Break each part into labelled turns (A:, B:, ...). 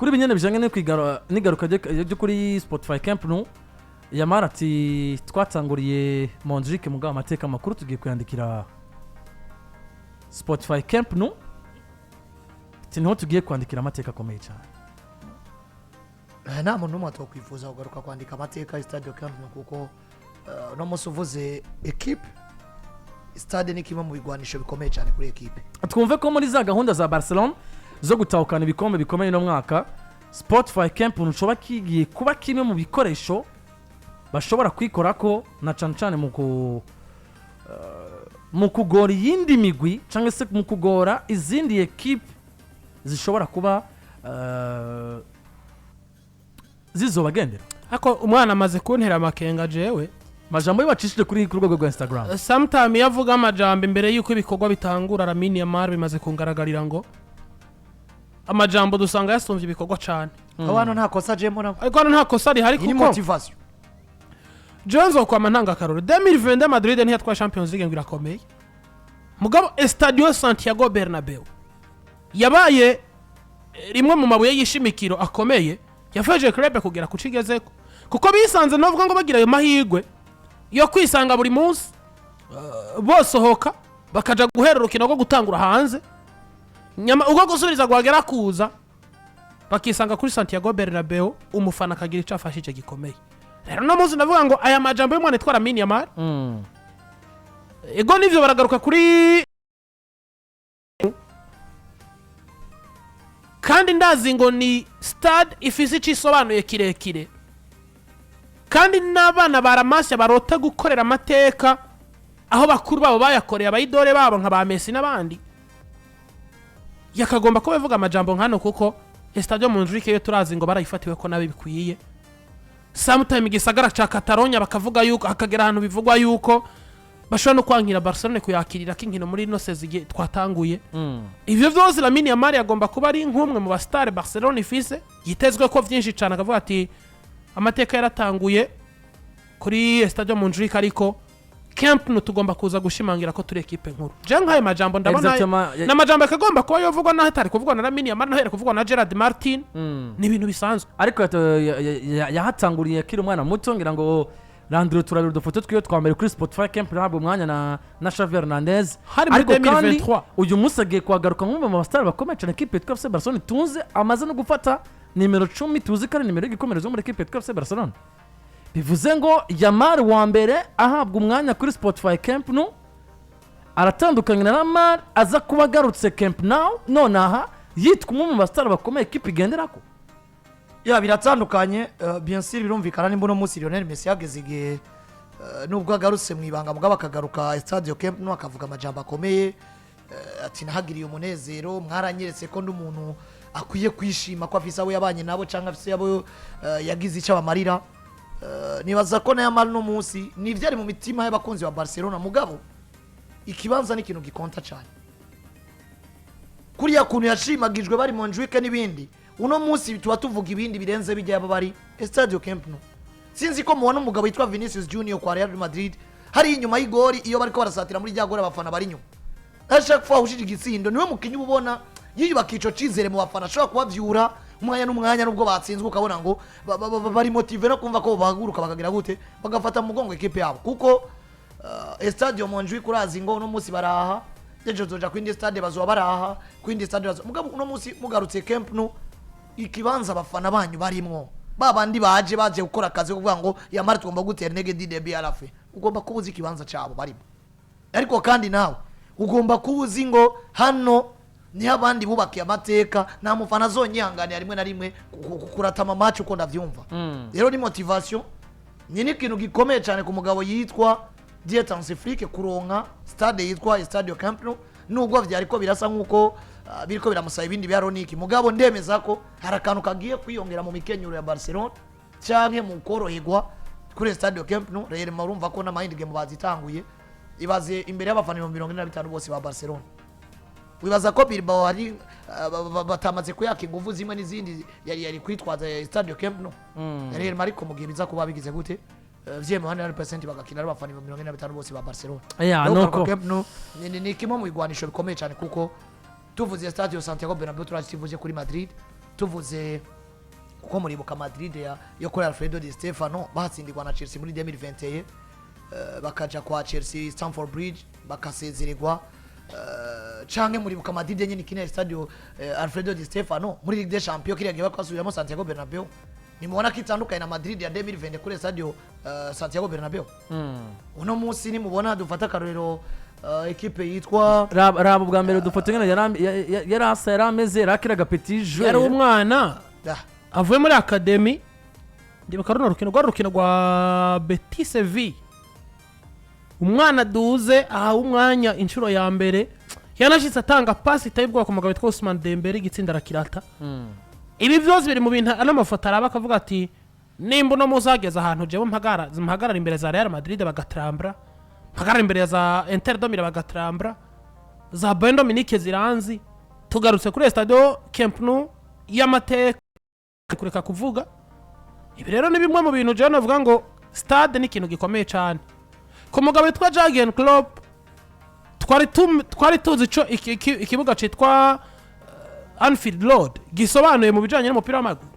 A: Kuri ibi nyene bijanye no n'igaruka ryo kuri Spotify Camp Nou, Yamal ati: "Twatanguriye Montjuic, mugabo amateka makuru tugiye kuyandikira Spotify Camp Nou." Ati: "Niho tugiye kwandikira amateka akomeye cyane."
B: Nta muntu n'umwe atokwifuza kugaruka kwandika amateka ya Stade Camp Nou, kuko uno munsi uvuze ekipe, stade ni kimwe mu bigwanisho bikomeye cyane kuri ekipe.
A: Twumve ko muri za gahunda za Barcelona zo gutahukana ibikombe bikomeye uno mwaka, Spotify Camp Nou coba kigiye kuba kimwe mu bikoresho bashobora kwikorako, na cane cane mu kugora iyindi migwi cyangwa se mu kugora izindi ekipe zishobora kuba zizobagendera.
C: Ariko umwana amaze kuntera amakenga jewe.
A: Amajambo yo bacishije kuri rwego rwa Instagram.
C: Sometime iyo avuga amajambo imbere y'uko ibikorwa bitangura, Lamine Yamal, bimaze kungaragarira ngo amajambo dusanga yasumvye ibikorwa cane.
B: Aho hano nta kosa ajemo nabo.
C: Ariko hano nta kosa rihari,
B: Iyi ni
C: kuko
B: motivation.
C: Jewe nzokwama ntanga akarorero: 2022 Madrid ntiyatwaye Champions League ngo irakomeye, mugabo Estadio Santiago Bernabeu yabaye rimwe mu mabuye y'ishimikiro akomeye yafashe club kugera ku cigezeko, kuko bisanze novuga ngo bagira ayo mahirwe yo kwisanga buri munsi bosohoka bakaja guhera urukino rwo gutangura hanze, nyama ubwo gusubiriza gwagera kuza bakisanga kuri Santiago Bernabeu, umufana akagira icyo afashije gikomeye. Rero uno munsi ndavuga ngo aya majambo y'umwana itwara Lamine Yamal, ego nivyo, baragaruka kuri, kandi ndazi ngo ni stade ifise icyo isobanuye kirekire, kandi n'abana ba La Masia barota gukorera amateka aho bakuru babo bayakoreye, aba idole babo nka ba Messi n'abandi, yakagomba kuba bivuga amajambo nkano, kuko Estadio Montjuic yo turazi ngo barayifatiwe ko nabi bikwiye. Sometime igisagara ca Catalonia bakavuga yuko hakagera ahantu bivugwa yuko bashobora no kwankira Barcelone kuyakirira ko inkino muri ino saison igihe twatanguye. Ivyo vyose, Lamine Yamal agomba kuba ari nk'umwe mu ba star Barcelone ifise, yitezwe ko vyinshi cane, akavuga ati: "Amateka yaratanguye kuri Estadio Montjuic, ariko Camp Nou tugomba kuza gushimangira ko turi ekipe nkuru." Je nk'ayo majambo ndabona
A: Exactement.
C: ni amajambo akagomba kuba yovugwa naho atari kuvugwa na Lamine Yamal, naho yari kuvugwa na Gerard Martin. Ni ibintu bisanzwe.
A: Ariko yahatanguriye akiri umwana muto. Ngira ngo randiro turabira udufoto twiwe twa mbere kuri Spotify Camp ntabwo umwanya na Xavi Hernandez.
C: Hari muri
A: Ariko kandi
C: 2023.
A: uyu munsi agiye kuhagaruka nk'umwe mu basitari bakomeye cyane ekipe yitwa FC Barcelona itunze. Amaze no gufata nimero 10, tuzi ko ari nimero y'igikomerezo muri ekipe yitwa FC Barcelona. Bivuze ngo Yamal wa mbere ahabwa umwanya kuri Spotify Camp Nou aratandukanye na Yamal aza kuba agarutse Camp Nou nonaha yitwa umwe mu basitari bakomeye ekipe igenderako.
B: Ya, biratandukanye, bien sûr, birumvikana. Nimba uno munsi Lionel Messi yageze igihe, nubwo agarutse mu ibanga, mugabo akagaruka Estadio Camp Nou akavuga amajambo akomeye, ati: "Nahagiriye umunezero, mwaranyeretse ko ndi umuntu akwiye kwishima ko afise abo yabanye nabo cyangwa afise abo yagize icyo abamarira." Nibaza ko na Yamal uno munsi ni ivyari mu mitima y'abakunzi ba Barcelona, mugabo ikibanza ni ikintu gikonta cyane. Kuriya kuntu yashimagijwe bari Montjuic n'ibindi, uno munsi tuba tuvuga ibindi birenze bijya abo bari Estadio Camp Nou. Sinzi ko mubona umugabo witwa Vinicius Junior kwa Real Madrid hari inyuma y'igori, iyo bariko barasatira muri rya gori, abafana bari inyuma. À chaque fois ushije igitsindo, niwe mukinyi uba ubona yiyubaka ico cizere mu bafana, ashobora kubavyura umwanya n'umwanya nubwo batsinzwe, ukabona ngo bari motivé no kumva ko bahaguruka bakagira gute, bagafata mu mugongo ekipe yabo, kuko Estadio Montjuic urazi ngo uno munsi baraha, ejo zoja kwindi stade bazoba baraha, kwindi stade bazoba, mugabo uno munsi mugarutse Camp Nou, ikibanza abafana banyu barimwo, ba bandi baje gukora akazi ko kuvuga ngo yamara tugomba gutera intege du début à la fin, ugomba kuba uzi ikibanza cyabo barimo. Ariko kandi nawe ugomba kuba uzi ngo hano niho abandi bubakiye amateka, nta mufana azonyihanganira rimwe na rimwe kuratama match uko ndavyumva. Rero ni motivation, ni n'ikintu gikomeye cyane ku mugabo yitwa Dieter Hansi Flick kuronka stade yitwa Estadio Camp Nou, nubwo vyariko birasa nkuko biriko biramusaba ibindi bya Roniki, mugabo ndemeza ko hari akantu kagiye kwiyongera mu mikenyero ya Barcelona canke mu koroherwa kuri Estadio Camp Nou. Rero murumva ko n'ama mind game bazitanguye. Ibaze imbere y'abafana 45,000 bose ba Barcelona, wibaza ko Bilbao hari batamaze kuyaka ingufu zimwe n'izindi yari kwitwaza ya Estadio Camp Nou? Real ariko mu gihe biza kuba bigize gute, vyemewe 100%, bagakina ari abafana 45,000 bose ba Barcelona.
A: Ya,
B: Rero
A: nuko.
B: kugaruka Camp Nou ni kimwe mu bigwanisho bikomeye cyane, kuko tuvuze Estadio Santiago Bernabeu turazi, tuvuze kuri Madrid, tuvuze Kuko muribuka Madrid yo kuri Alfredo Di Stefano batsindirwa na Chelsea muri 2021, bakaja kwa Chelsea Stamford Bridge bakasezererwa, canke muribuka Madrid nyene ikina Estadio Alfredo Di Stefano muri Ligue des Champions kiriya gihe bakasubiramo Santiago Bernabeu. Nimubona ko itandukanye na Madrid ya 2020 kuri Estadio Santiago Bernabeu. Uno munsi nimubona dufata akarorero, ekipe yitwa
A: Raba ubwa mbere dufata ingene yari asa, yari ameze, yari akiri aga petit jeune.
C: Yari umwana
B: Ah,
C: avuye muri academy. Ndibuka runo rukino rwari urukino rwa Betis Sevilla, umwana aduze ahawe umwanya inshuro ya mbere, yanashyitse atanga pasi iteye ubwoba ku mugabo witwa Ousmane Dembele, igitsinda arakirata. Ibi byose biri mu bintu ano mafoto araba akavuga ati nimba uno munsi hageze ahantu jewe mpagarara imbere za Real Madrid bagatrambra, mpagarara imbere za Inter de Milan bagatrambra, za Bayern de Munich ziranzi, tugarutse kuri Estadio Camp Nou y'amateka kureka kuvuga. Ibi rero ni bimwe mu bintu jewe navuga ngo stade ni ikintu gikomeye cyane ku mugabo witwa Jurgen Klopp. Twari tuzi ico ikibuga citwa Anfield Road gisobanuye mu bijanye n'umupira w'amaguru.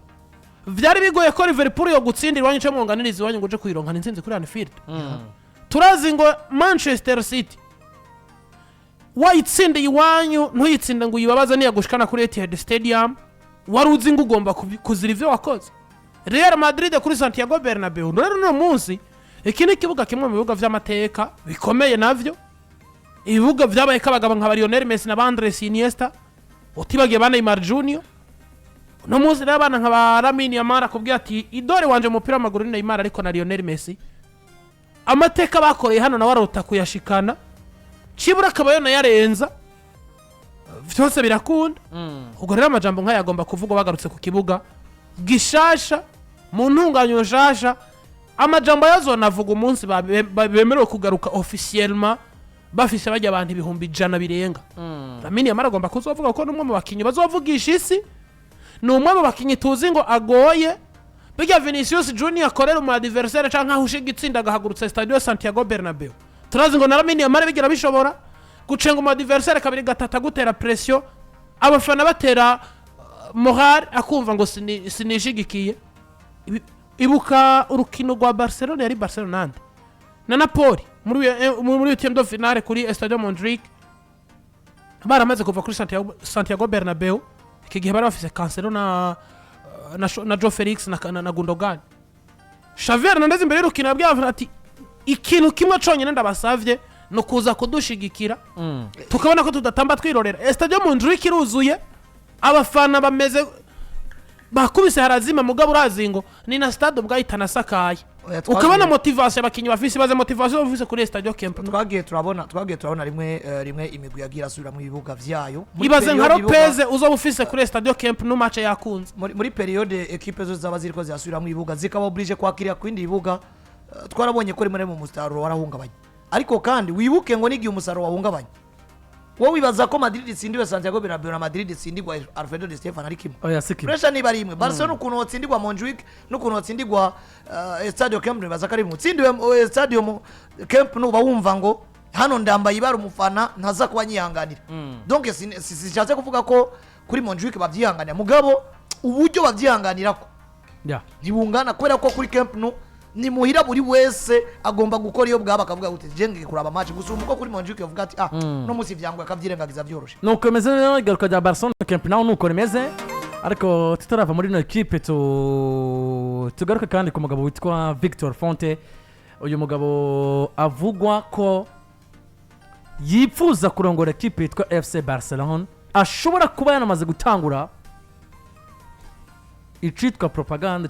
C: Vyari bigoye ko Liverpool yo gutsindira iwanyu cyo mwunganiriza iwanyu ngo uje kuyironkana intsinzi kuri Anfield. Turazi ngo Manchester City wayitsindiye iwanyu ntuyitsinde ngo uyibabaze niyagushikana kuri Etihad Stadium, wari uzi ngo ugomba kuzira ivyo wakoze. Real Madrid kuri Santiago Bernabeu. Rero uno munsi iki ni ikibuga kimwe mu bibuga vy'amateka bikomeye, navyo ibibuga vyabaye ko abagabo nka ba Lionel Messi na ba Andres Iniesta, utibagiye ba Neymar Junior. Uno munsi rero abana nka ba Lamine Yamal akubwira ati idole wanje mu mupira w'amaguru ni Neymar, ariko na Lionel Messi amateka bakoreye hano nawe arota kuyashikana, cibura akaba yonayarenza, vyose birakunda. Ubwo rero amajambo nk'aya agomba kuvugwa bagarutse ku kibuga gishasha mu ntunganyo nshasha. Amajambo yazonavuga umunsi bemerewe kugaruka officiellement, bafise bajya abantu 100,000 birenga. Lamine Yamal agomba kuzovuga kuko ni umwe mu bakinnyi bazovugisha isi, ni umwe mu bakinnyi tuzi ngo agoye. Bijya Vinicius Junior akorera umu adversaire canke ahusha igitsinda agahagurutsa Stadio Santiago Bernabeu, turazi ngo na Lamine Yamal bigira bishobora gucenga umu adversaire kabiri gatatu, agutera pression, abafana batera morale, akumva ngo sinishigikiye. Ibuka urukino rwa Barcelona, yari Barcelona nande na Napoli muri huitième de finale kuri Estadio Montjuic, baramaze kuva kuri Santiago Bernabeu. Iki gihe bari bafise Cancelo na Joao Felix na Gundogan. Xavi Hernandez imbere y'urukino yabwiye abafana ati ikintu kimwe conyine ndabasavye ni ukuza kudushigikira, tukabona ko tudatamba twirorera. Estadio Montjuic iruzuye, abafana bameze bakubise harazima, mugabo urazi ngo ni na stade ubwayo itanasakaye.
B: Oya, twagiye-
C: Ukabona motivation abakinnyi bafise, baze motivation bafise kuri Estadio Camp Nou.
B: Twagiye turabona rimwe imigwi yagiye irasubira mu bibuga vyayo. Muri
C: Ibaze nka
B: période
C: Lopez uzoba ufise kuri Estadio Camp Nou match yakunze.
B: Muri période ekipe zose zaba ziriko zirasubira mu bibuga zikaba obligé kwakirira ku bindi bibuga, twarabonye ko rimwe na rimwe umusaruro warahungabanye. Ariko kandi wibuke ngo n'igihe umusaruro wahungabanye, wowe wibaza ko Madrid itsindiwe Santiago Bernabeu na Madrid itsindirwa Alfredo Di Stefano ari kimwe?
A: Oya, si kimwe.
B: Pressure niba ari imwe, Barcelona ukuntu watsindirwa Montjuic n'ukuntu watsindirwa Estadio Camp Nou, bibaza ko ari imwe. Utsindiwe Estadio Camp Nou uba wumva ngo hano ndambaye ibara, umufana ntaza kuba nyihanganira. Donc sishatse kuvuga ko kuri Montjuic babyihanganira, mugabo uburyo babyihanganirako ntibungana, kubera ko kuri Camp Nou ni muhira, buri wese agomba gukora iyo bwaba akavuga uti je ngiye kuraba match, gusa umuko kuri Montjuic yavuga ati ah, no munsi vyangoye, akavyirengagiza vyoroshe.
A: Nuko bimeze rero, igaruka rya Barcelona Camp Nou nuko rimeze. Ariko tutarava muri ino ekipe, tugaruke kandi ku mugabo witwa Victor Fonte. Uyu mugabo avugwa ko yipfuza kurongora ekipe yitwa FC Barcelona, ashobora kuba yanamaze gutangura icitwa propaganda.